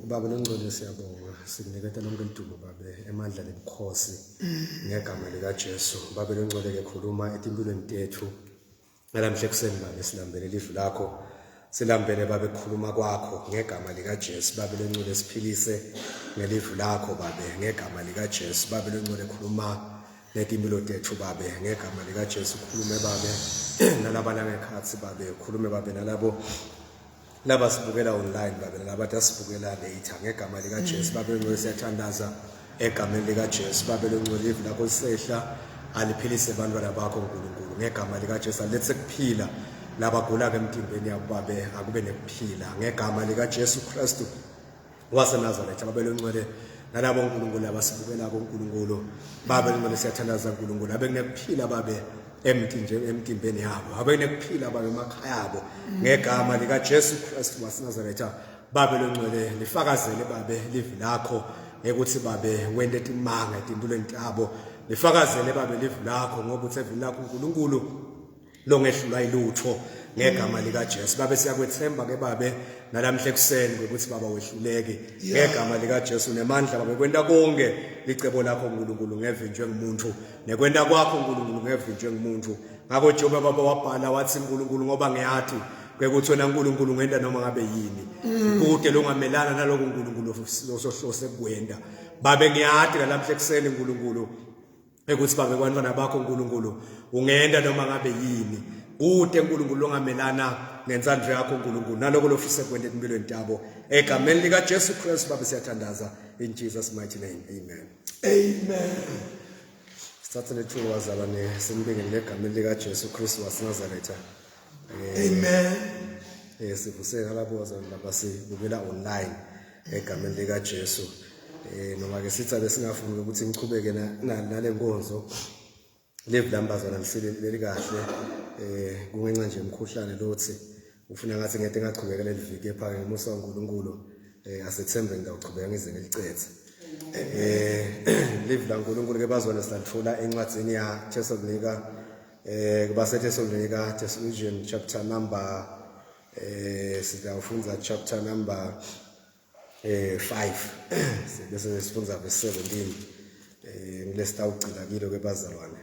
Baba longcwele siyabonga sikuniketa lonke lidumo babe emandla nebukhosi ngegama likaJesu babe longcwele ke khuluma etimpilweni tethu Nalamhla ekuseni babe silambele livi lakho. Silambele babe kukhuluma kwakho ngegama likaJesu babe lengcwele siphilise ngelivi lakho babe ngegama likaJesu babe lengcwele khuluma netimpilo tethu babe ngegama likaJesu khulume babe nalaba langekhatsi babe khulume babe nalabo labasibukela online babe nalabatasibukela later ngegama likaJesu babe longcwele siyathandaza egameni likaJesu babe longcwele livi lakho lisehla aliphilise abantwana bakho uNkulunkulu ngegama likaJesu alethe kuphila labagula ke emtimbeni yabo babe akube nekuphila ngegama likaJesu Kristu waseNazaretha babe longcwele nalabo uNkulunkulu abasibukelako uNkulunkulu babe longcwele siyathandaza uNkulunkulu abe kunekuphila babe emtinje emtimbeni yabo abe nekuphila babe emakhaya abo ngegama likaJesu Kristu waseNazaretha babe longcwele lifakazele babe livi lakho ngekuthi babe wente timanga etimpilweni tabo lifakazele babe livi lakho ngoba uthe evini lakho uNkulunkulu longehlulwa ilutho ngegama likaJesu babe siyakwethemba ke babe nalamhla ekuseni ukuthi baba wehluleki ngegama likaJesu nemandla babe kwenta konke licebo lakho uNkulunkulu ngevinjwe ngumuntu nekwenta kwakho uNkulunkulu ngevinjwe ngumuntu ngakho Jobe baba wabhala wathi uNkulunkulu ngoba ngiyati kwekuthi wena uNkulunkulu ungenta noma ngabe yini mm. kude longamelana naloko uNkulunkulu osohlose kukwenta babe ngiyati nalamhla ekuseni uNkulunkulu ekuthi babe kwantwana bakho uNkulunkulu ungenta noma ngabe yini kude uNkulunkulu longamelana nentsandvo yakho uNkulunkulu naloko lofise kwenta empilweni tabo egameni lika Jesu Kristu babe siyathandaza in Jesus mighty name amen amen sithathe lethuba bazalwane sinibingelele egameni lika Jesu Kristu waseNazaretha eh, amen eh sivuseka lapho bazalwane labasibukela online egameni lika Jesu eh noma ke sithi besingafuni ukuthi ngichubeke nale nkonzo live lami bazalwane lisile leli kahle eh kungenxa nje umkhuhlane lothi ufuna ngathi ngeke ngachubeka leli viki kepha ngemusa kaNkuluNkulu eh asethembe ngidawuchubeka ngize ngilicethe eh live laNkuluNkulu ke bazalwane silithola encwadzini ya Thessalonika eh kubaseThessalonika Thessalonian chapter number eh sizawufundza chapter number eh 5 bese sifundza verse 17 eh ngilesitawugcina kilo ke bazalwane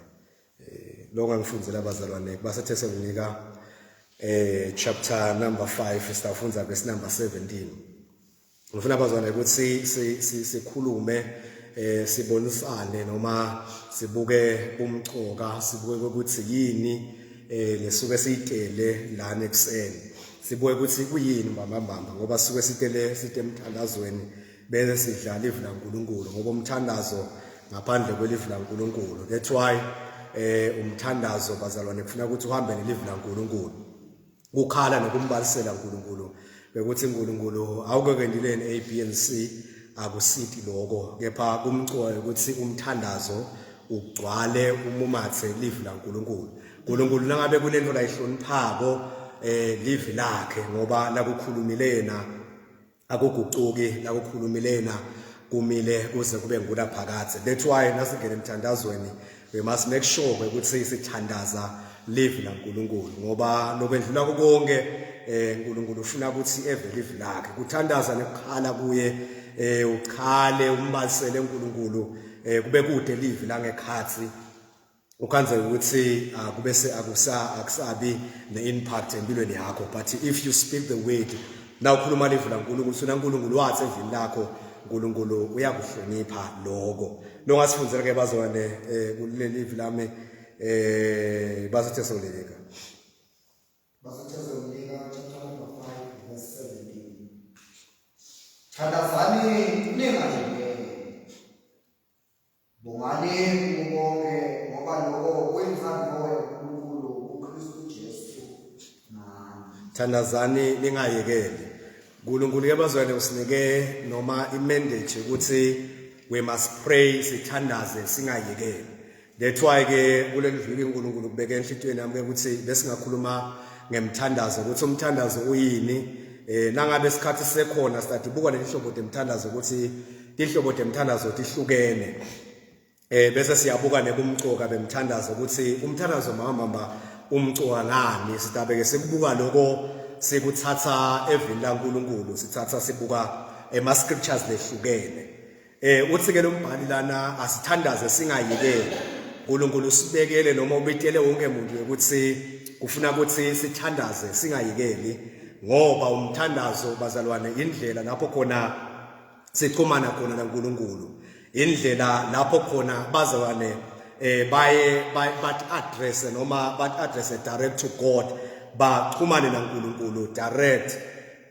eh lo ngangifundzela bazalwane baseThessalonika eh chapter number 5 sitawufundza verse number 17 ngifuna abazalwane ukuthi sikhulume eh sibonisane noma sibuke umcoka sibuke ukuthi yini eh lesuke siyitele lana ekuseni sibuke ukuthi kuyini mbambambamba ngoba suke sitele site emthandazweni bese sidlala ivi laNkulunkulu ngoba umthandazo ngaphandle kwelivi laNkulunkulu that's why eh umthandazo bazalwane kufuna ukuthi uhambe nelivi laNkulunkulu kukhala nokumbalisela uNkulunkulu bekuthi uNkulunkulu awukekentileni A B and C akusiti lokho kepha kumcoka ukuthi umthandazo ugcwale umumathe livi laNkulunkulu uNkulunkulu nangabe kunento la ihloniphako eh livi lakhe ngoba lakukhulumile yena akuguquki lakukhulumile yena kumile kuze kube ngulaphakadze that's why nasingena emthandazweni we must make sure ukuthi sithandaza live laNkuluNkulu ngoba lokwendlula konke eh uNkulunkulu ufuna ukuthi eve live lakhe kuthandaza nekukhala kuye eh uchale umbalisele uNkulunkulu eh kube kude live langekhathi ukhanze ukuthi akube se akusa akusabi ne-impact empilweni yakho but if you speak the word na ukhuluma livi laNkulunkulu suna uNkulunkulu wathi evini lakho uNkulunkulu uyakuhlonipha lokho longasifundela ke bazwane eh, kuleli livi lami eh baseThesalonika baseThesalonika chapter number 5 verse 17 Thandazani ningayekeli. Thandazani ningayekeli. uNkulunkulu ke bazwane usinike noma imandate ukuthi we must pray, sithandaze singayekeli. That's why ke kuleli viki uNkulunkulu kubeke enhlitiyweni yami ukuthi besingakhuluma ngemthandazo, ukuthi umthandazo uyini. Nangabe isikhathi sekhona sitadibuka leli hlobo temthandazo, ukuthi tihlobo temthandazo tihlukene. Bese siyabuka nekumcoka bemthandazo, ukuthi umthandazo mama umcoka ngani. Sitabeke sikubuka lokho, sikuthatha evini laNkulunkulu, sithatha sibuka ema scriptures lehlukene. Uthi ke lo mbhali lana asithandaze singayekeli. uNkulunkulu usibekele noma ubitele wonke umuntu ukuthi kufuna ukuthi sithandaze singayekeli, ngoba umthandazo bazalwane indlela lapho khona sixhumana khona naNkulunkulu, indlela lapho khona bazalwane baye bat address noma bat address direct to God, baxhumane naNkulunkulu direct.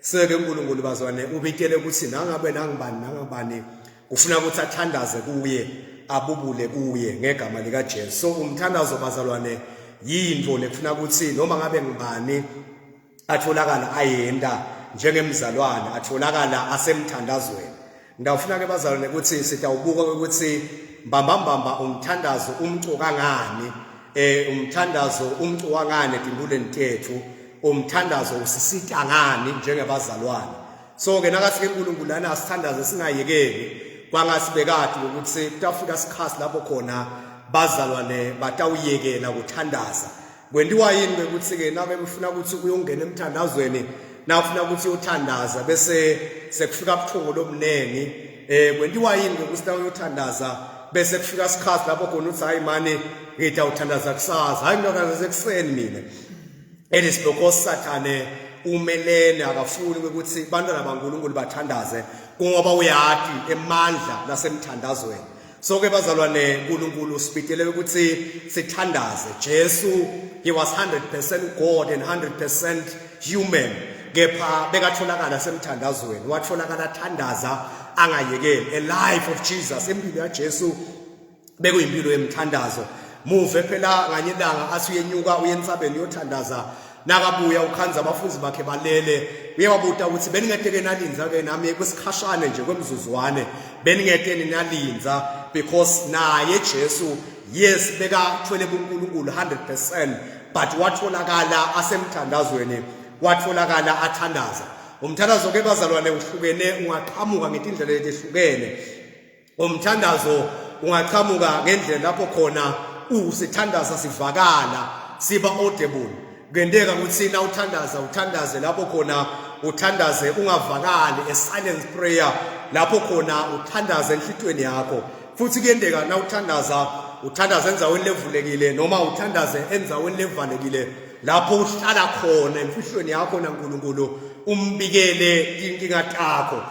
Seke uNkulunkulu bazalwane ubitele ukuthi nangabe nangibani nangabani kufuna ukuthi athandaze kuye, abubule kuye ngegama lika Jesu. So umthandazo bazalwane yinto lekufuna ukuthi noma ngabe ngibani atholakala ayenda njengemzalwane, atholakala asemthandazweni. Ngidawufuna ke bazalwane ukuthi sitawubuka ukuthi mbambambamba umthandazo umcoka ngani, umthandazo umcoka ngani etimpilweni tethu, umthandazo usisita ngani njengebazalwane. So ke nakathi ke uNkulunkulu lana asithandaze singayekeli, kwangasibekade ukuthi kutafika isikhathi lapho khona bazalwane batawuyekela kuthandaza. Kwentiwa yini ukuthi ke nabe ufuna ukuthi uyongena emthandazweni, na ufuna ukuthi uyothandaza bese sekufika buthongo lobunengi? Kwentiwa yini ukuthi na uyothandaza bese kufika isikhathi lapho khona uthi hayi mani, ngithi awuthandaza kusasa, hayi ngiyothandaza ekuseni mina? It is because Sathane umelene, akafuni ukuthi bantwana baNkulunkulu bathandaze, kungoba uyati emandla lasemthandazweni. So ke bazalwane, uNkulunkulu usibitele ukuthi sithandaze. Jesu, he was 100% God and 100% human, kepha bekatholakala semthandazweni, watholakala thandaza angayekeli. A life of Jesus, impilo yaJesu bekuyimpilo yemthandazo. Muve phela nganye ilanga athi uyenyuka uye entsabeni uyothandaza, nakabuya ukhanza abafundi bakhe balele. Uyababuta ukuthi beningeteke nalinza ke nami kwesikhashane nje, kwemzuzwane beningeteni nalinza? Because naye Jesu, yes, bekathwele buNkulunkulu 100%, but watholakala asemthandazweni, watholakala athandaza. Umthandazo ke bazalwane uhlukene, ungaqhamuka ngetindlela ezihlukene. Umthandazo ungaqhamuka ngendlela lapho khona usithandaza sivakala, siba audible. Kuyenteka ukuthi na uthandaza, uthandaze lapho khona uthandaze ungavakali, a silent prayer, lapho khona uthandaze enhlitweni yakho. Futhi kuyenteka na uthandaza, uthandaze endzaweni levulekile noma uthandaze endzaweni levalekile, lapho uhlala khona emfihlweni yakho naNkulunkulu, umbikele inkinga takho.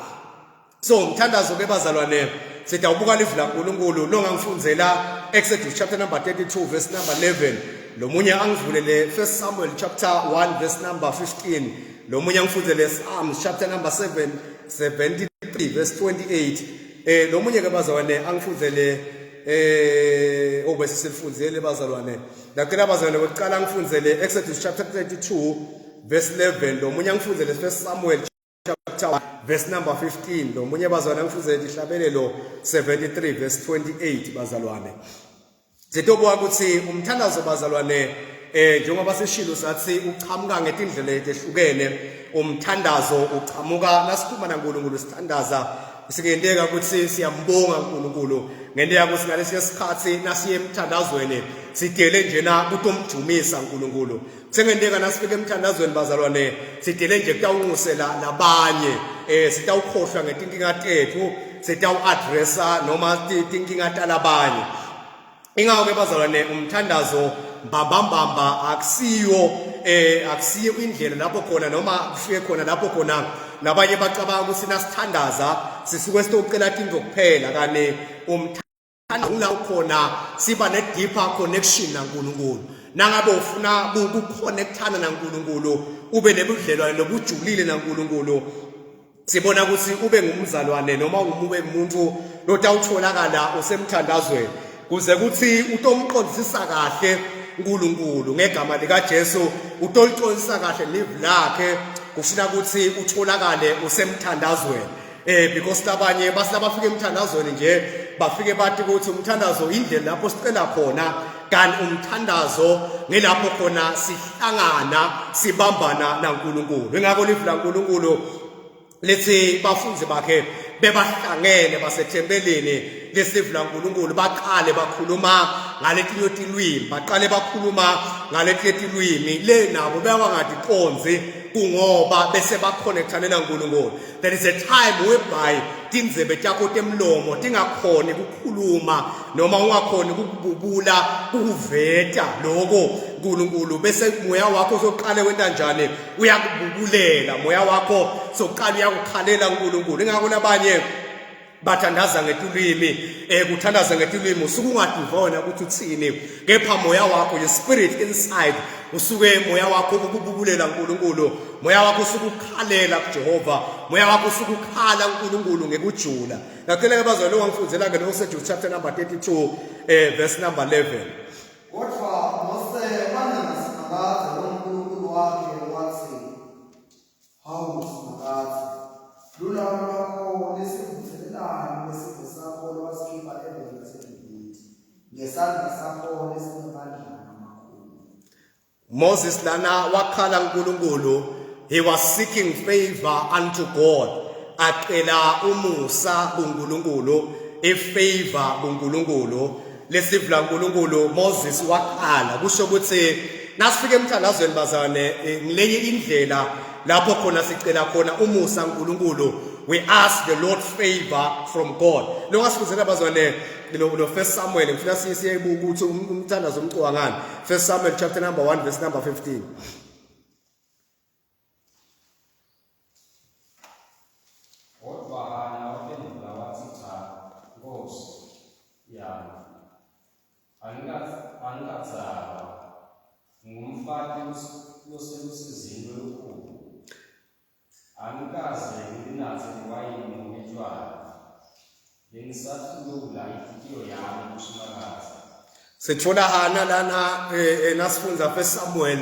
So umthandazo ke bazalwane sitawubuka livi laNkulunkulu. Lo ngangifundzela Exodus chapter number 32 verse number 11, lo munye angivulele 1 Samuel chapter 1 verse number 15, lo munye angifundzele Psalms chapter number 7 73 verse 28, lo munye ke bazalwane angifundzele obese selifundzele bazalwane. Ndacela bazalwane kokuqala angifundzele Exodus chapter 32 verse 11, lo munye angifundzele 1 Samuel chapter 1 verse number 15, lo munye bazalwane angifundzele ihlabelelo 73 verse 28. Bazalwane, sitobuka ukuthi umthandazo bazalwane, njengoba sishilo sathi uchamuka ngetindlela etehlukene. Umthandazo uchamuka nasikhuluma naNkulunkulu, sithandaza. Singenteka ukuthi siyambonga uNkulunkulu, ngenteka ukuthi ngalesi sikhathi nasiye emthandazweni sidele njena kutomjumisa uNkulunkulu. Sengenteka nasifika emthandazweni bazalwane sidele nje kutawunxusela labanye, sitawukhohlwa ngetinkinga tethu, sitawu-addressa noma tinkinga talabanye. Ingakho ke bazalwane umthandazo mbambambamba akusiyo akusiyo indlela lapho khona noma kufike khona lapho khona labanye bacabanga ukuthi nasithandaza sisuke sitocela tinto kuphela, kani umthandazo ngulawo khona siba ne deeper connection naNkulunkulu. Nangabe ufuna kuconnectana naNkulunkulu, ube nebudlelwane lobujulile naNkulunkulu, sibona ukuthi ube ngumzalwane noma ube umuntu lotawutholakala usemthandazweni, kuze kuthi utomqondisisa kahle. uNkulunkulu ngegama lika Jesu utoliconsa kahle live lakhe kufuna ukuthi utholakale usemthandazweni. Because labanye basabafika emthandazweni nje bafike bathi ukuthi umthandazo indlela lapho sicela khona, kanti umthandazo ngilapho khona sihlangana sibambana naNkulunkulu. Ingakho live laNkulunkulu lithi bafunzi bakhe bebahlangene basethempelini lesive laNkulunkulu, baqale bakhuluma ngaletinye tilwimi, baqale bakhuluma ngaletinye tilwimi le nabo bebangatiqondzi, kungoba bese baconnectane naNkulunkulu. There is a time whereby tindzebe takho temlomo tingakhoni ukukhuluma noma ungakhoni ukububula ukuveta lokho uNkulunkulu, bese moya wakho soqale wenta njani, uyakububulela moya wakho soqala uyakukhalela uNkulunkulu. Ingakho labanye bathandaza ngetulwimi, kuthandaza ngetulwimi usuke ungadivona ukuthi uthini, kepha moya wakho, your spirit inside, usuke moya wakho ukububulela uNkulunkulu, moya wakho usuke ukhalela kuJehova, moya wakho usuke ukhala uNkulunkulu ngekujula. Ngacela ke bazalwane ungangifundela ke lo Jude chapter number 32 verse number 11. Kodwa Mose wancenga Simakadze loNkulunkulu wakhe wathi, Hawu Simakadze, lulaka lwakho lesivuthelelani lesive sakho lowasikhipha eveni laseGibhithe ngesandla sakho lesinemandla amakhulu. Moses lana wakhala uNkulunkulu, he was seeking favor unto God, acela umusa kuNkulunkulu, ifavor kuNkulunkulu. Lesive laNkulunkulu Moses wakhala, kusho ukuthi nasifika emthandazweni bazane, ngilenye indlela lapho khona sicela khona umusa uNkulunkulu, we ask the Lord favor from God. Lo ngasifundela bazane no First Samuel, ngifuna siyebuka ukuthi umthandazo umcoka ngani. First Samuel chapter number 1 verse number 15. Kodwa Hana waphendula wathi, Cha, Nkosi yami, angikadzakwa, ngingumfati loselusizini lolukhulu. Angikaze ngilinatse liwayini nome tshwala, bengisathulula inhlitiyo yami kuSimakadze. Sithola Hana lana nasifundza First Samuel,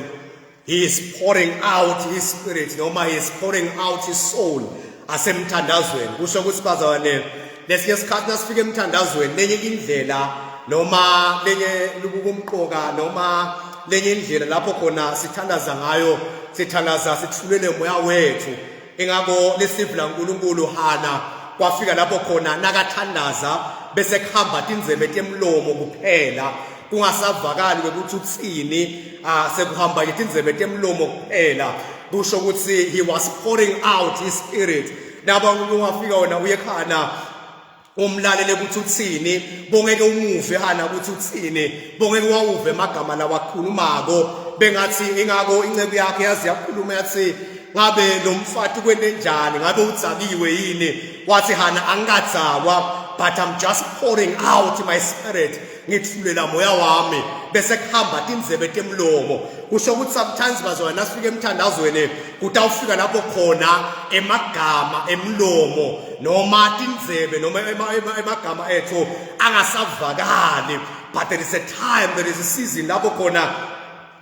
he is pouring out his spirit noma he is pouring out his soul asemthandazweni. Kusho ukuthi bazalwane, lesinye isikhathi nasifika emthandazweni lenye indlela noma lenye lubukumqoka noma lenye indlela lapho khona sithandaza ngayo, sithandaza sithulele moya wethu. Ingakho lesive laNkulunkulu Hana kwafika lapho khona nakathandaza bese kuhamba tindzebe temlomo kuphela, kungasavakali ukuthi uthini, sekuhamba nje tindzebe temlomo kuphela. Kusho ukuthi he was pouring out his spirit. Naba ungafika wena uye khana umlalele ukuthi uthini, bongeke umuve Hana ukuthi uthini, bongeke wawuve amagama lawakhulumako, bengathi ingakho inceku yakhe yazi yakhuluma yathi ngabe lo mfati kwente njani, ngabe udzakiwe yini? Wathi Hana angikadzakwa, but I'm just pouring out my spirit, ngithulela moya wami bese kuhamba tindzebe temlomo. Kusho ukuthi sometimes bazwana nasifika emthandazweni kutawufika lapho khona emagama emlomo noma tindzebe noma emagama ethu angasavakali, but there is a time, there is a season lapho khona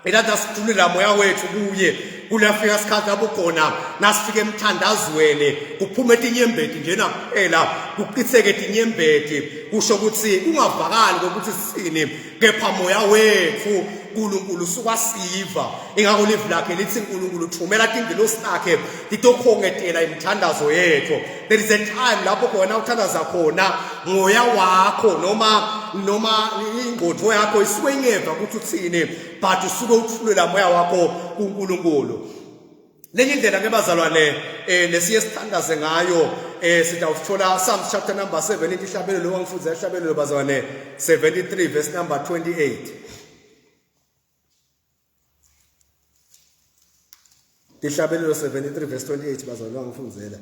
elathi asithulela moya wethu kuye. Kulafika isikhathi lapho khona nasifika emthandazweni kuphume tinyembeti njena kuphela, kuchitheke tinyembeti, kusho ukuthi kungavakali kokuthi sithini, kepha moya wethu uNkulunkulu usukwasiva. Ingakho livi lakhe lithi uNkulunkulu uthumela tingilosi takhe titokhongetela imithandazo yethu. There is a time lapho khona uthandaza khona moya wakho noma ingqondo yakho isuke ingeva ukuthi uthini, but usuke uthulela moya wakho kuNkulunkulu. Lenye indlela ke bazalwane lesiye sithandaze ngayo, sitawuthola Psalms chapter number 7, ihlabelelo wangifundisa ihlabelelo bazalwane 73 verse number 28. Ihlabelelo 73 verse 28 bazalwane wangifundzela.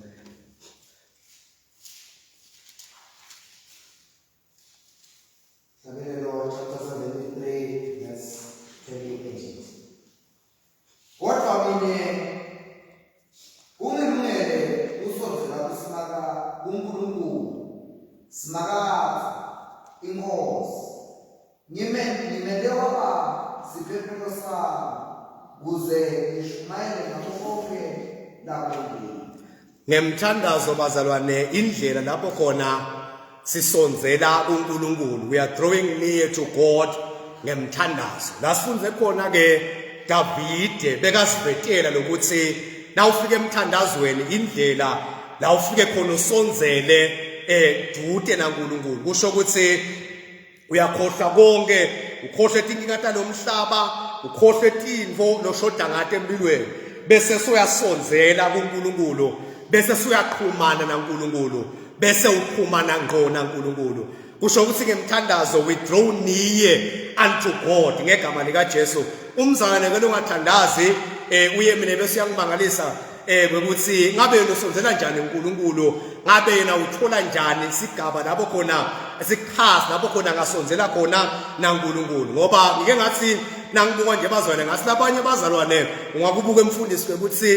Hlabelelo chapter 73 verse 28. Kodwa mina kungilungele kusondzela kuSimaka kuNkulunkulu, Simakadze, iNkosi. Ngime ngimele waba siphephelo sami kuze ngishumayele ngakho konke lakwentile. Ngemthandazo bazalwane indlela lapho khona sisonzela kuNkulunkulu. We are drawing near to God ngemthandazo. La sifunze khona ke Davide bekasivetela lokuthi nawufika emthandazweni indlela la ufike khona usonzele eh dude naNkulunkulu kusho ukuthi uyakhohlwa konke ukhohlwe tinkinga talomhlaba ukhohlwe tintfo loshoda ngato empilweni bese soyasonzela kuNkulunkulu bese suyaqhumana naNkulunkulu bese uqhumana ngqo naNkulunkulu kusho ukuthi ngemthandazo we draw near unto God ngegama lika Jesu umzalwane ke longathandazi eh uye mina bese uyangimangalisa eh ukuthi ngabe yena usonzela njani uNkulunkulu ngabe yena uthola njani isigaba lapho khona isikhasi lapho khona ngasonzela khona naNkulunkulu ngoba ngike ngathi nangibuka nje bazalwane ngathi labanye bazalwane ungakubuka emfundisi ukuthi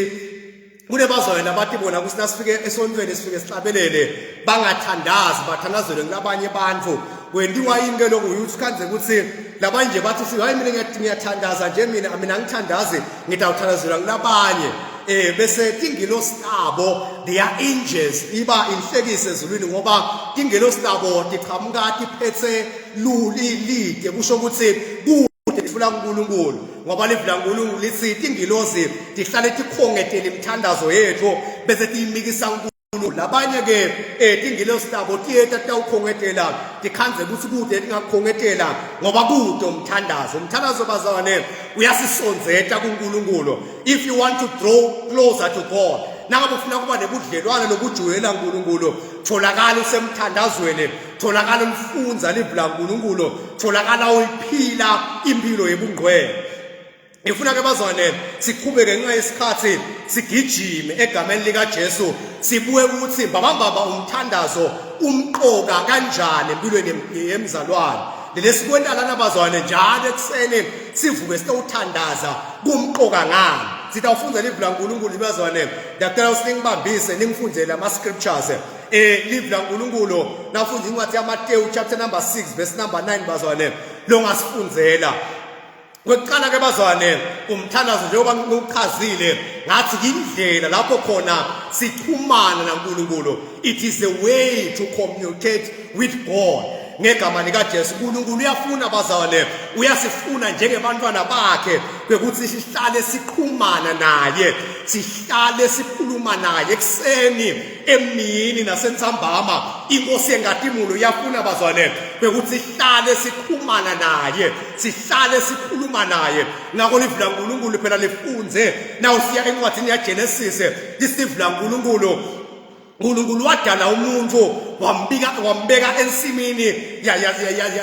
kunebazalwane abathi bona ukuthi nasifike esontweni sifike sihlabelele bangathandazi bathandazelwe ngilabanye abantu kwenziwa yini ke lokhu uyuthi khanze ukuthi labanye nje bathi hayi mina ngiyathandaza nje mina mina angithandazi ngitawuthandazelwa ngilabanye eh bese tingilosi tabo they are angels iba inhlekise ezulwini ngoba tingilosi tabo tiqhamuka tiphethe luli lide kusho ukuthi kude tifuna kuNkulunkulu ngoba livi laNkulunkulu lithi tingilosi tihlale tikhongetele imithandazo yethu bese tiyimikisa uNkulunkulu labanye ke eh tingilosi tabo tiyeta tawukhongetela tikhandze ukuthi kude tingakukhongetela ngoba kude umthandazo umthandazo bazalwane uyasisonzeta kuNkulunkulu if you want to draw closer to God nangabe ufuna kuba nebudlelwane lobujulela uNkulunkulu tholakala usemthandazweni tholakala ulifunza livi laNkulunkulu tholakala uyiphila impilo yebungcwele ngifuna ke bazwane siqhubeke ngenxa yesikhathi sigijime egameni likaJesu sibuye ukuthi mbabambaba umthandazo umqoka kanjani empilweni yemzalwane lesikwenta lana bazwane njalo ekuseni sivuke sitowuthandaza kumqoka ngani sitawufunda livi laNkulunkulu bazwane ndiyacela ukuthi ningibambise ningifundele ama-scriptures eh livi laNkulunkulu nafunda incwadi yaMateyu chapter number 6 verse number 9 bazwane longasifundzela Kwekuqala ke bazwane umthandazo njengoba ngiwuchazile ngathi indlela lapho khona sixhumana naNkulunkulu it is a way to communicate with God ngegama likaJesu uNkulunkulu uyafuna bazalwane uyasifuna njengebantwana bakhe ukuthi sihlale siqhumana naye sihlale sikhuluma naye ekuseni emini nasentsambama inkosi yenkatimulu iyafuna bazalwane ukuthi sihlale siqhumana naye sihlale sikhuluma naye ngakho livi laNkulunkulu phela lifunze nawusiya encwadini yaGenesis lisivi laNkulunkulu uNkulunkulu wadala umuntu wambika wambeka ensimini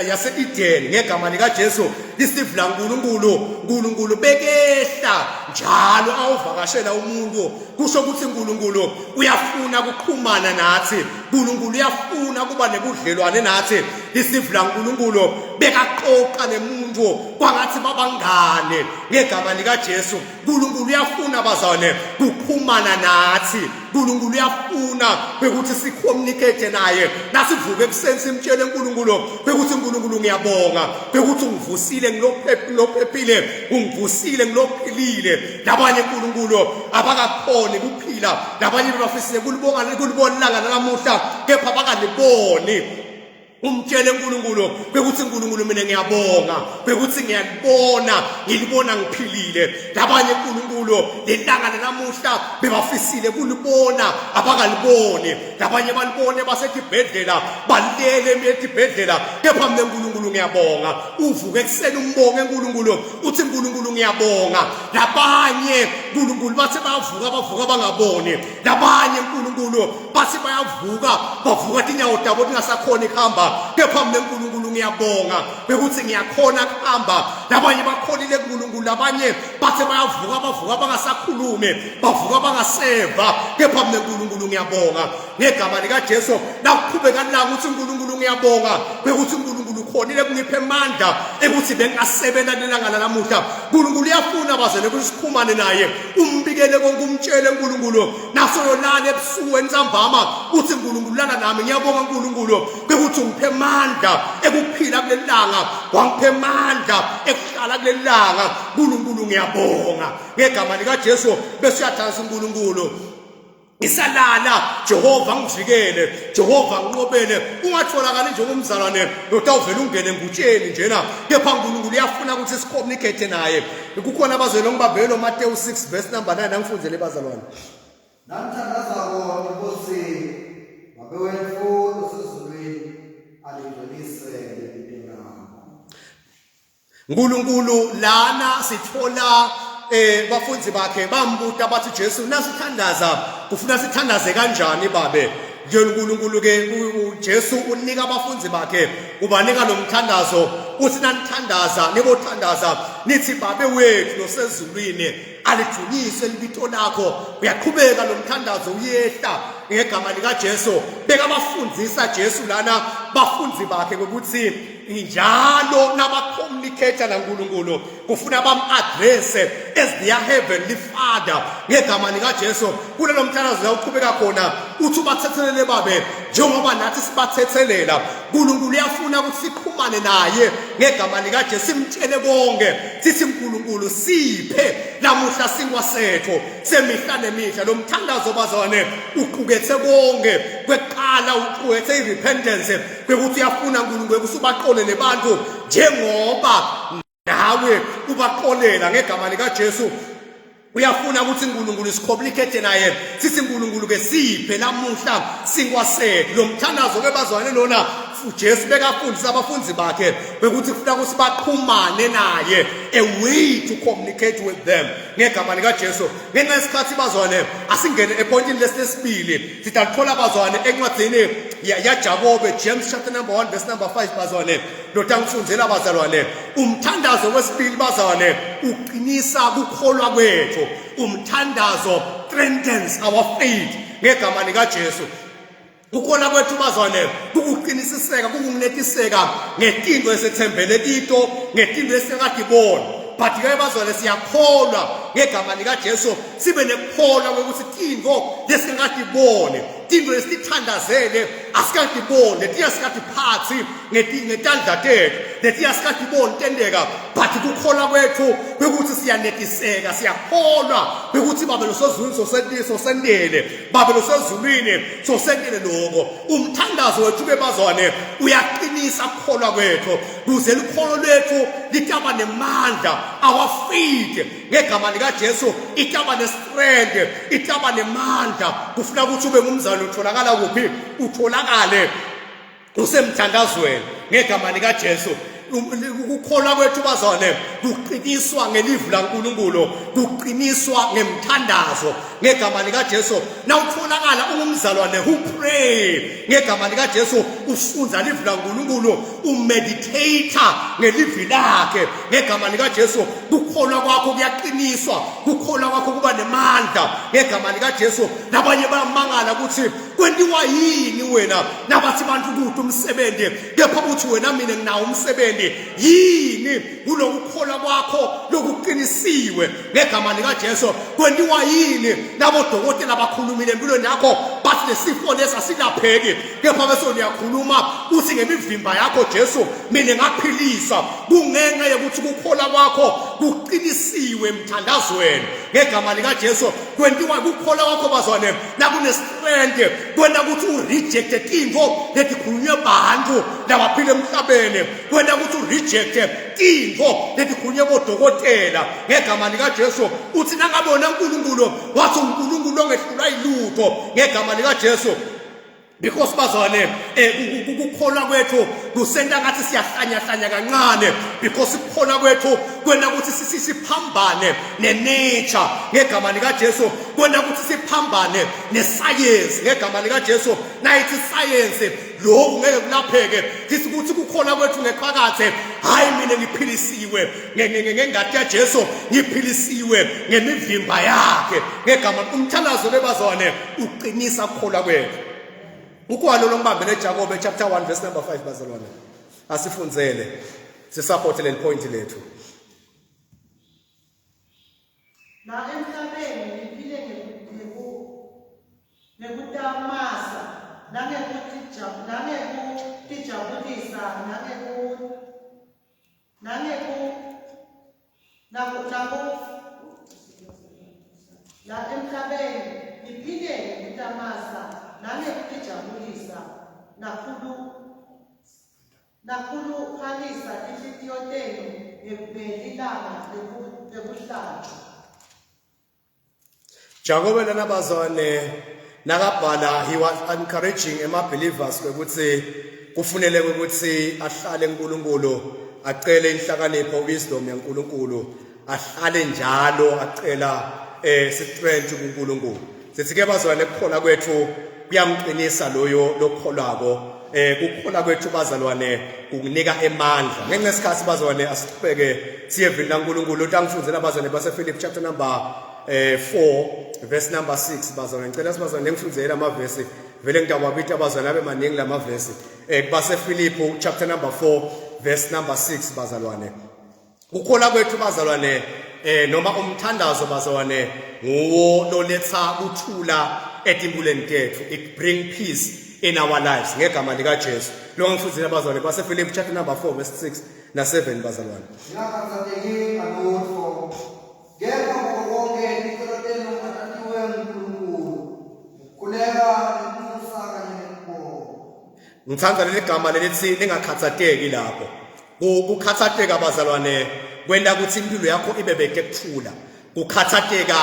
yase-Eden ngegama likaJesu lisivi laNkulunkulu uNkulunkulu bekehla njalo awuvakashela umuntu kusho ukuthi uNkulunkulu uyafuna ukuxhumana nathi uNkulunkulu uyafuna kuba nebudlelwane nathi lisivi laNkulunkulu bekaxoxa nemuntu kwangathi babangane ngegama likaJesu uNkulunkulu uyafuna bazalwane kuxhumana nathi uNkulunkulu uyafuna ukuthi sicommunicate naye nasivuke ekuseni simtshele uNkulunkulu ukuthi uNkulunkulu ngiyabonga ukuthi ungivusile ngilophephile ungivusile ngilophilile labanye uNkulunkulu abakakhoni kuphila labanye bebafisile kulibonga kulibona ilanga lanamuhla kepha bakaliboni umtshele uNkulunkulu bekuthi uNkulunkulu mina ngiyabonga bekuthi ngiyalibona ngilibona ngiphilile labanye uNkulunkulu lelanga lanamuhla bebafisile kulibona abakaliboni labanye balibone basetibhedlela balele etibhedlela kepha mina uNkulunkulu ngiyabonga uvuke ekuseni umbonge uNkulunkulu uthi uNkulunkulu ngiyabonga labanye uNkulunkulu bathe bavuka bavuka bangaboni labanye uNkulunkulu bathi bayavuka bavuka tinyawo tabo tingasakhona kuhamba kepha mina uNkulunkulu ngiyabonga bekuthi ngiyakhona kuhamba labanye bakholile kuNkulunkulu labanye bathe bayavuka bavuka bangasakhulume bavuka bangaseva kepha mina uNkulunkulu ngiyabonga ngegama likaJesu nakuqhubeka la ukuthi uNkulunkulu ngiyabonga bekuthi uNkulunkulu ukhonile kungipha amandla ekuthi bengasebenza nelanga lanamuhla. uNkulunkulu uyafuna bazele ukuthi sikhumane naye, umbikele konke, umtshele uNkulunkulu. Nasoyolala ebusuku entsambama uthi uNkulunkulu lala nami, ngiyabonga uNkulunkulu ukuthi ungiphe amandla ekuphila kuleli langa, wangiphe amandla ekuhlala kuleli langa. uNkulunkulu ngiyabonga ngegama likaJesu. Bese uyathandaza uNkulunkulu, ngisalala Jehova ngivikele, Jehova nginqobele. Ungatholakali njengomzalwane lotawuvela ungene engutsheni njena, kepha uNkulunkulu uyafuna ukuthi sicommunicate naye. Kukhona abazalwane ngibambele uMateyu 6 verse number 9, angifundzele bazalwane. Namthandazako inkosi Babe wethu osezulwini, alingcwelise libito lakho. Nkulunkulu lana sithola bafundi bakhe bambuta bathi Jesu nasithandaza kufuna sithandaze kanjani babe? uNkulunkulu ke uJesu unika abafundi bakhe, ubanika lo mthandazo, uthi nanithandaza nibothandaza nithi Babe wethu losezulwini, alidunyiswe libito lakho. Uyaqhubeka lo mthandazo uyehla ngegama likaJesu. Bekabafundisa Jesu lana bafundi bakhe ukuthi njalo nabacommunicate naNkulunkulu kufuna bam-address as their heavenly father ngegama likaJesu. Kulelo mthandazo la uqhubeka khona uthi ubathethelele babe njengoba nathi sibathethelela. uNkulunkulu uyafuna ukuthi siqhumane naye ngegama likaJesu, simtshele konke, sithi uNkulunkulu siphe namuhla sinkwa sethu semihla nemihla. Lo mthandazo bazalwane uqukethe konke. Kweqala uqukethe i-repentance, kwekuthi uyafuna uNkulunkulu ukuthi ubaqolele abantu njengoba nawe ubaqolela ngegama likaJesu. Uyafuna ukuthi uNkulunkulu sicommunicate naye, sithi uNkulunkulu ke siphe namuhla sinkwa sethu. Lo mthandazo ke bazwane lona uJesu bekafundisa abafundi bakhe bekuthi kufuna ukuthi baxhumane naye, a way to communicate with them ngegama likaJesu. Ngenxa yesikhathi bazwane asingene epointini lesibili, sitalithola bazwane encwadini yaJakobe, James chapter number 1 verse number 5 bazwane. Lotangifundela bazalwane, umthandazo wesibili bazalwane uqinisa kukholwa kwethu. Umthandazo strengthens our faith ngegama likaJesu. Kukholwa kwethu bazalwane kukuqinisiseka, kukunginetiseka ngetinto esethembele kito, ngetinto esingakadiboni. But ke bazalwane siyakholwa ngegama likaJesu, sibe nekukholwa ukuthi tinto lesingakadiboni, tinto lesithandazele asikadiboni, letiya sikadiphathi ngetandla tethu, letiya sikadiboni tendeka, but kukholwa kwethu ukuthi siyanetiseka, siyakholwa ukuthi Babe losezulwini sosentele, Babe losezulwini sosentele lokho. Umthandazo wethu ke bazwane uyaqinisa kukholwa kwethu, kuze lukholo lwethu litaba nemandla, our faith ngegama likaJesu itaba nestrength, itaba nemandla. Kufuna ukuthi ube ngumzali utholakala kuphi? Utholakale usemthandazweni ngegama likaJesu. Ukukholwa kwethu bazalwane kuqiniswa ngelivu laNkulunkulu, kuqiniswa ngemthandazo ngegama likaJesu. Nawutholakala ungumzalwane who pray ngegama likaJesu, ufunza livu laNkulunkulu, umeditator ngelivi lakhe ngegama likaJesu, kukholwa kwakho kuyaqiniswa, kukholwa kwakho kuba nemandla ngegama likaJesu. Nabanye bayamangala ukuthi kwentiwa yini wena, nabathi bantu kude umsebenzi, kepha uthi wena mina nginawo umsebenzi. Yini kulokukholwa kwakho lokuqinisiwe ngegama likaJesu? Kwentiwa yini nabodokotela bakhulumile empilweni yakho bathi lesifo lesi asilapheki, kepha bese uyakhuluma uthi ngemivimba yakho Jesu mina ngaphiliswa? Kungenxa yokuthi ukukholwa kwakho kuqinisiwe emthandazweni ngegama likaJesu. Kwentiwa kukholwa kwakho bazwane nakunestrength kwenta ukuthi urejecte tintfo letikhulunywe bantu labaphila emhlabeni, kwenta ukuthi urejecte tintfo letikhulunywe bodokotela ngegama likaJesu. Uthi nangabe wena uNkulunkulu wathi uNkulunkulu ongehlulwa yilutho ngegama likaJesu. Because bazwane ukukholwa kwethu kusenta ngathi siyahlanyahlanya kancane, because ukukholwa kwethu kwena ukuthi siphambane nenature ngegama likaJesu, kwena ukuthi siphambane nesayensi ngegama likaJesu. Nayithi isayensi lokhu ngeke kulapheke, sithi ukuthi kukholwa kwethu ngephakathe, hayi mina ngiphilisiwe ngengati yaJesu, ngiphilisiwe ngemivimba yakhe ngegama. Umthandazo lebazwane uqinisa ukukholwa kwethu. Ukwalo lombambele Jakobe chapter 1 verse number 5 bazalwane. Asifundzele sisupport leli point lethu. La emhlabeni niphile ngekutamasa nangekutijabulisa nangeku nangeku naku naku la emhlabeni niphile ngekutamasa nangekutijabulisa nakhulu Nakhuluphalisa tinhlitiyo tenu ngelilanga lekuhlatshwa. Jakobe lana bazwane nakabhala he was encouraging ema believers ukuthi kufunele ukuthi ahlale uNkulunkulu acele inhlakanipho wisdom yaNkulunkulu ahlale njalo acela eh strength kuNkulunkulu sithi ke bazalwane kukholwa kwethu kuyamqinisa loyo lokholwako eh kukholwa kwethu bazalwane kukunika emandla ngenxa yesikhathi bazalwane asiqhubeke siye evini laNkulunkulu utangifundzela bazalwane base Philip chapter number eh 4 verse number 6 bazalwane ngicela sibazalwane ngifundzele amavesi vele ngitawabita abazalwane abe maningi lamavesi eh kubase Philip chapter number 4 verse number 6 bazalwane Ukukholwa kwethu bazalwane eh noma umthandazo bazalwane nguwo loletha kuthula etimpilweni tethu it bring peace in our lives ngegama lika Jesu lo ngifundile bazalwane base Philip chapter number 4 verse 6 na 7 bazalwane Ningakhathazeki ngalutho kepha kuko konke ticelo tenu atatiwe nguNkulunkulu ngokukhuleka nekunxusa kanye nekubonga Ngithanda leli gama lelithi ningakhathateki lapho. Kukhathateka bazalwane kwenta ukuthi impilo yakho ibe bete kuthula. Kukhathateka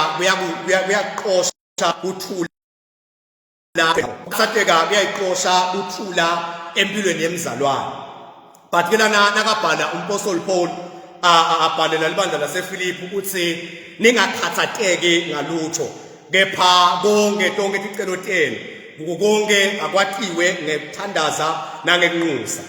kuyakuqosha kuthula. Kukhathateka kuyayiqosha kuthula empilweni yemzalwane. But ke lana nakabhala umpostoli Paul abhalela libandla laseFilipi ukuthi ningakhathateki ngalutho kepha konke tonke ticelo tenu kuko konke akwatiwe ngekuthandaza nangekunxusa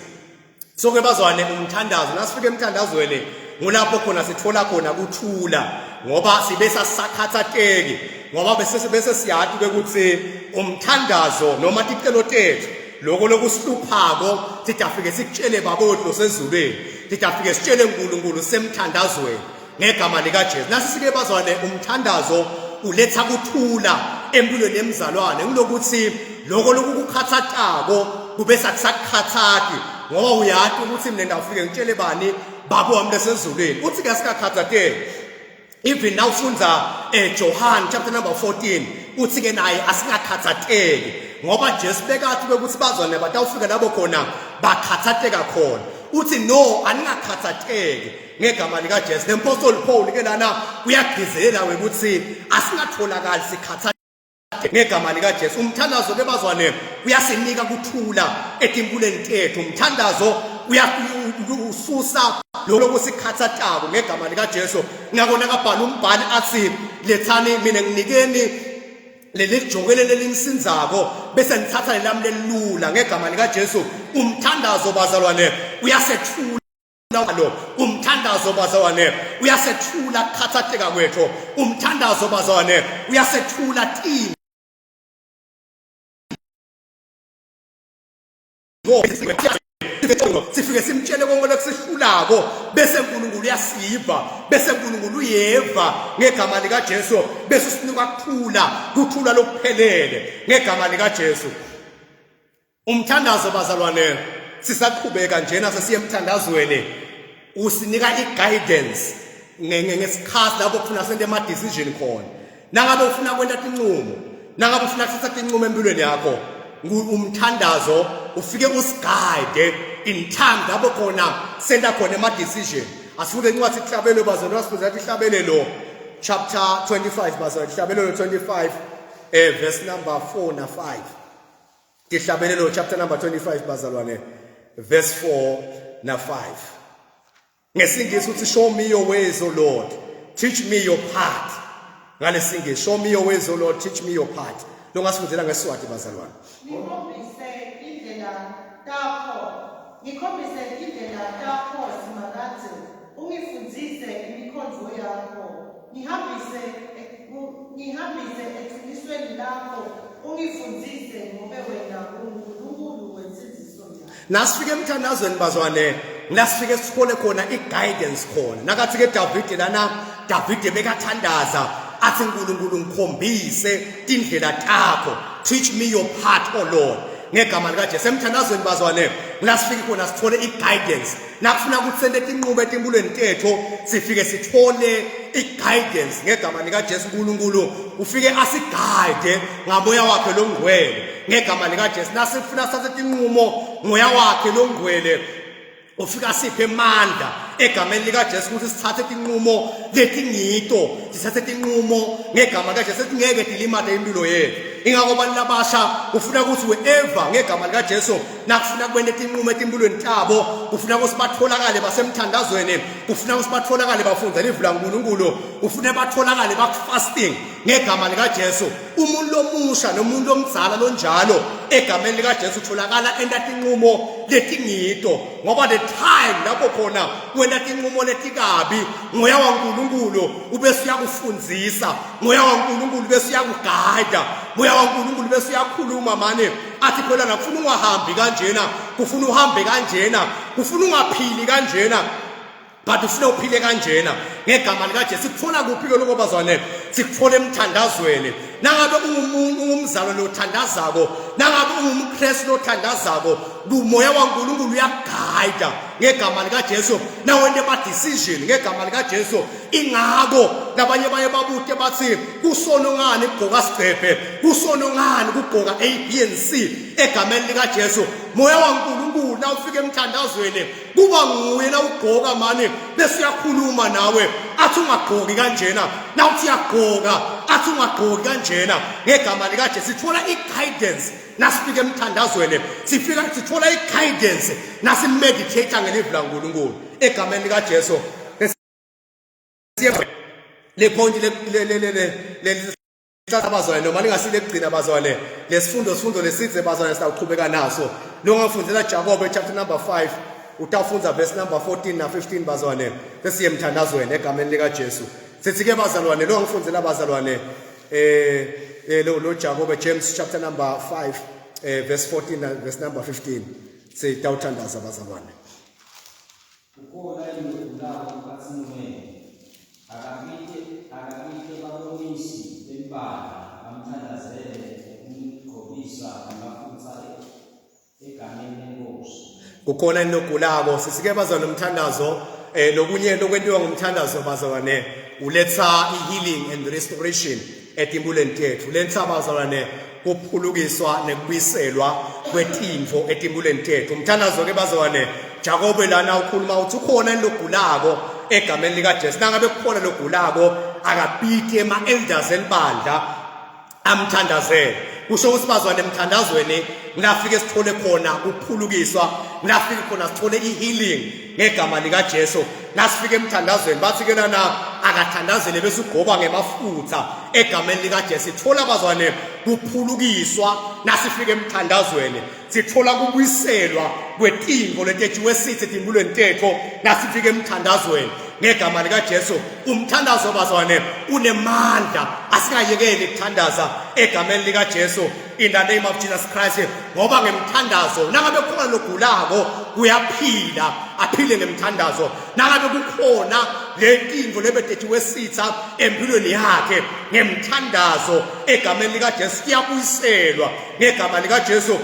so ke bazwane umthandazo nasifika emthandazweni ngulapho khona sithola khona kuthula ngoba sibe sasakhathateki ngoba bese bese siyati ukuthi umthandazo noma ticelo tethu lokho lokusihluphako sithi afike sikutshele babodlo sezulwini sithi afike sitshele uNkulunkulu semthandazweni ngegama likaJesu nasi sike bazwane umthandazo uletha kuthula empilweni yemzalwane ngilokuthi lokho lokukukhathatako kube sakusakukhathaki ngoba uyati ukuthi mina ndawufike ngitshele bani baba wami lesezulwini uthi ke sikakhathateki even now ufunda eh Johan chapter number 14 uthi ke naye asingakhathateki ngoba Jesu bekathi ukuthi bazwane batawufika labo khona bakhathateka khona uthi no aningakhathateki ngegama likaJesu nempostoli Paul ke lana uyagcizelela ukuthi asingatholakali sikhatha ngegama likaJesu umthandazo ke bazwane uyasinika kuthula etimpuleni tethu umthandazo uyasusa lokho sikhathatako ngegama likaJesu ngakona kabhala umbhali athi lethani mina nginikeni leli jokele lelinisinzako bese nithatha lelami lelula ngegama likaJesu umthandazo bazalwane uyasethula lo umthandazo bazalwane uyasethula kukhathatheka kwethu umthandazo bazalwane uyasethula tini sifike simtshele konke lokusihlulako bese uNkulunkulu uyasiva bese uNkulunkulu uyeva ngegama likaJesu bese usinika kuthula kuthula lokuphelele ngegama likaJesu Umthandazo bazalwane sisaqhubeka njena sesiye emthandazweni usinika i-guidance ngesikhathi lapho kufuna sente ama-decision khona nangabe ufuna kwenta tincumo nangabe ufuna kuthatha tincumo empilweni yakho umthandazo ufike usigayide in time lapho khona senta khona ama-decision asifunde incwadi ihlabelo bazalwane asifunde ihlabelelo chapter 25 bazalwane ihlabelelo 25 eh verse number 4 na 5 Tihlabelelo chapter number 25 bazalwane verse 4 na 5. Ngesingisi uthi show me your ways O Lord teach me your path. Ngalesingisi show me your ways O Lord teach me your path. Longasifundela ngeSwati bazalwane. Ngikhombise indlela takho ngikhombise indlela takho Simakadze ungifundzise imikhondvo yakho ngihambise ngihambise eqinisweni lakho ungifundzise ngobe wena unguNkulunkulu wensindziso yami. Nasifika emthandazweni bazwane, nasifike sithole khona i-guidance khona. Nakathi ke Davide lana, Davide bekathandaza athi uNkulunkulu ngikhombise tindlela takho, teach me your path, O Lord. Ngegama likaJesu emthandazweni bazwane, nasifike khona sithole i-guidance. Nakufuna ukuthi sente tinqubo etimpilweni tethu, sifike sithole i-guidance ngegama likaJesu. uNkulunkulu ufike asiguide ngamoya wakhe longcwele ngegama likaJesu. Nasifuna sathe tinqumo ngoya wakhe longcwele ufika siphe amandla egameni likaJesu ukuthi sithathe tinqumo letingito, sithathe tinqumo ngegama likaJesu etingeke tilimate impilo yethu. Ingakho abantu labasha ufuna ukuthi wherever ngegama likaJesu nakufuna kwente tinqumo etimpilweni tabo, kufuna ukuthi batholakale basemthandazweni, kufuna ukuthi batholakale bafunda livi laNkulunkulu, ufuna batholakale bakufasting ngegama likaJesu. Umuntu lomusha nomuntu omdzala lonjalo egameni likaJesu utholakala enta tinqumo letingito, ngoba the time lapho khona wena tinqumo letikabi, moya waNkulunkulu ubese uyakufundzisa, moya waNkulunkulu bese uyakugada, moya waNkulunkulu bese uyakhuluma mane athi phela nakufuna ungahambi kanjena, kufuna uhambe kanjena, kufuna ungaphili kanjena, but ufuna uphile kanjena ngegama likaJesu. Sikuthola kuphi ke lokho bazwane? Sikuthola emthandazweni. Nangabe ungumuntu ungumzalwane lothandazako, nangabe ungumKristu lothandazako, umoya waNkulunkulu uyakugayida ngegama likaJesu nawente ba decision ngegama likaJesu. Ingakho labanye baye babute bathi kusono ngani kugqoka sigcebhe, kusono ngani kugqoka A B and C egameni likaJesu. Moya waNkulunkulu nawufika emthandazweni kuba nguye nawugqoka mane bese uyakhuluma nawe athi ungagqoki kanjena, nawuthi uyagqoka athi ungagqoki kanjena ngegama likaJesu. Sithola i-guidance nasifika emthandazweni, sifika sithola i-guidance nasimeditate ngelivi laNkulunkulu egameni likaJesu. Le point le le le le le abazwane noma lingasile kugcina bazwane, lesifundo sifundo lesidze bazwane, sitawuqhubeka naso. Longafundela Jakobe chapter number 5 utawufundza verse number 14 na 15 bazwane, sesiye emthandazweni egameni likaJesu. Sithi ke bazalwane, lo ngifundela bazalwane lo Jakobe James chapter number 5 verse 14 na verse number 15. Sitawuthandaza bazalwane. Ukhona yini ogulako emkhatsini wenu? Akabite akabite babonisi belibandla bamthandazele ngokumgcobisa ngamafutha egameni leNkosi. Kukhona yini ogulako? Sisike bazalwane umthandazo lokunye lokwentiwa ngumthandazo bazalwane uletha i-healing and restoration etimpilweni tethu. Letha bazalwane kuphulukiswa nekubuyiselwa kwetintfo etimpilweni tethu. Umthandazo ke bazalwane, Jakobe lana ukhuluma uthi ukhona yini logulako egameni likaJesu. Nangabe kukhona logulako akabite ema-elders elibandla amthandazele. Kusho ukuthi bazwane emthandazweni ngilafike sithole khona ukuphulukiswa, ngilafike khona sithole i-healing ngegama likaJesu. Nasifike emthandazweni bathi ke lana akathandazele bese ugqoba ngemafutha egameni likaJesu. Sithola bazwane kuphulukiswa nasifike emthandazweni, sithola kubuyiselwa kwetinto letetshiwe sithi etimpilweni tethu nasifike emthandazweni ngegama likaJesu. Umthandazo bazwane unemandla, asingayekeli ukuthandaza egameni likaJesu in the name of Jesus Christ, ngoba ngemthandazo nangabe kukhona logulako uyaphila, aphile ngemthandazo. Nangabe kukhona lentinto lebetetshiwe sitha empilweni yakhe ngemthandazo egameni likaJesu iyabuyiselwa ngegama likaJesu.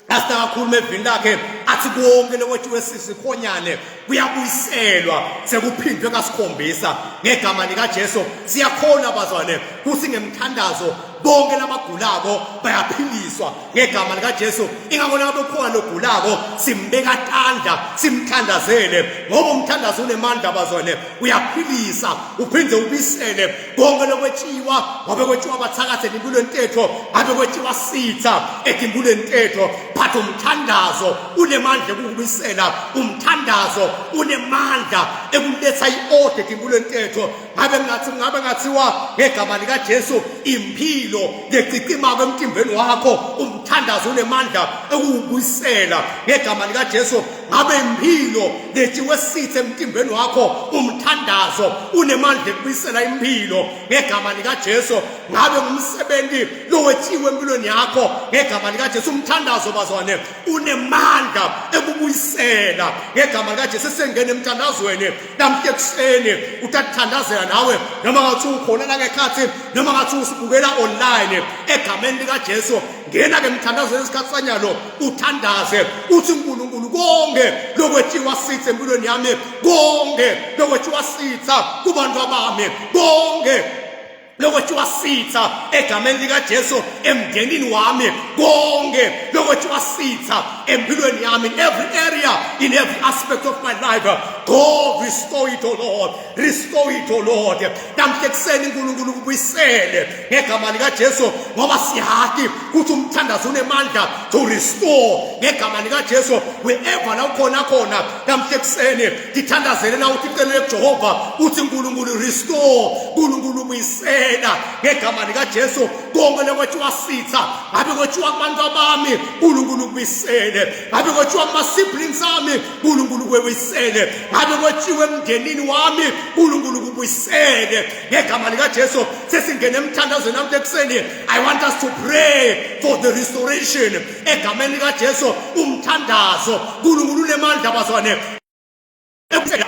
Asikakhuluma evini lakhe athi konke lokwethiwe sisikhonyane kuyabuyiselwa sekuphindwe kasikhombisa ngegama likaJesu. Siyakhona bazwane kuthi ngemthandazo bonke labagulako bayaphiliswa ngegama likaJesu. Ingakho lapho khona logulako simbeka tandla simthandazele, ngoba umthandazo unemandla bazwane, uyaphilisa uphinde ubisele konke lokwetshiwa, ngoba kwetshiwa abathakathi empilweni tethu, ngabe kwetshiwa sitha etimpilweni tethu. But umthandazo unemandla ekukubisela, umthandazo unemandla ekuletha i-order etimpilweni tethu. Ngabe ngathi ngabe ngathiwa ngegama likaJesu impilo lecicimako emtimbeni wakho umthandazo unemandla ekuwubuyisela ngegama likaJesu. Ngabe impilo letshiwe sithe emtimbeni wakho umthandazo unemandla ekubuyisela impilo ngegama likaJesu. Ngabe ngumsebenzi lowetshiwe empilweni yakho ngegama likaJesu umthandazo bazwane unemandla ekubuyisela ngegama likaJesu. Sengena emthandazweni namhla ekuseni utathandazela nawe noma ngathi ukhona la ngekhathi noma ngathi usibukela online egameni likaJesu. Ngena ke emthandazweni isikhathi sanyalo uthandaze uthi uNkulunkulu konke lokwethiwa sitha empilweni yami, konke lokwethiwa sitha kubantu abami, konke lokwethiwa sitha egameni likaJesu emndenini wami, konke lokwethiwa sitha empilweni yami, in every area, in every aspect of my life, God restore it, O Lord, restore it, O Lord. Namhla ekuseni uNkulunkulu kubuyisele ngegama likaJesu, ngoba siyati ukuthi umthandazo unemandla to restore ngegama likaJesu. Wherever la ukhona khona namhla ekuseni ngithandazele na uthi icelele kuJehova uthi uNkulunkulu restore, uNkulunkulu ubuyisela ngegama likaJesu konke lokwethiwa sitha. Ngabe kwethiwa kubantu abami, uNkulunkulu ubuyisele. Ngabe kwethiwa kuma siblings ami, uNkulunkulu kubuyisele. Ngabe kwethiwe emndenini wami, uNkulunkulu kubuyisele ngegama likaJesu. Sesingene emthandazweni namhla ekuseni. I want us to pray for the restoration egameni likaJesu. Umthandazo uNkulunkulu unemandla bazwane,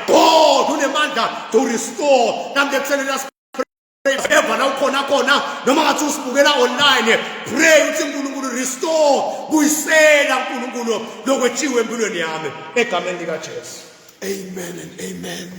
God unemandla to restore. Namhla ekuseni eva la ukhona khona noma ngathi usibukela online, pray uthi uNkulunkulu restore, buyisela uNkulunkulu lokwetshiwe empilweni yami egameni likaJesu. Amen and amen.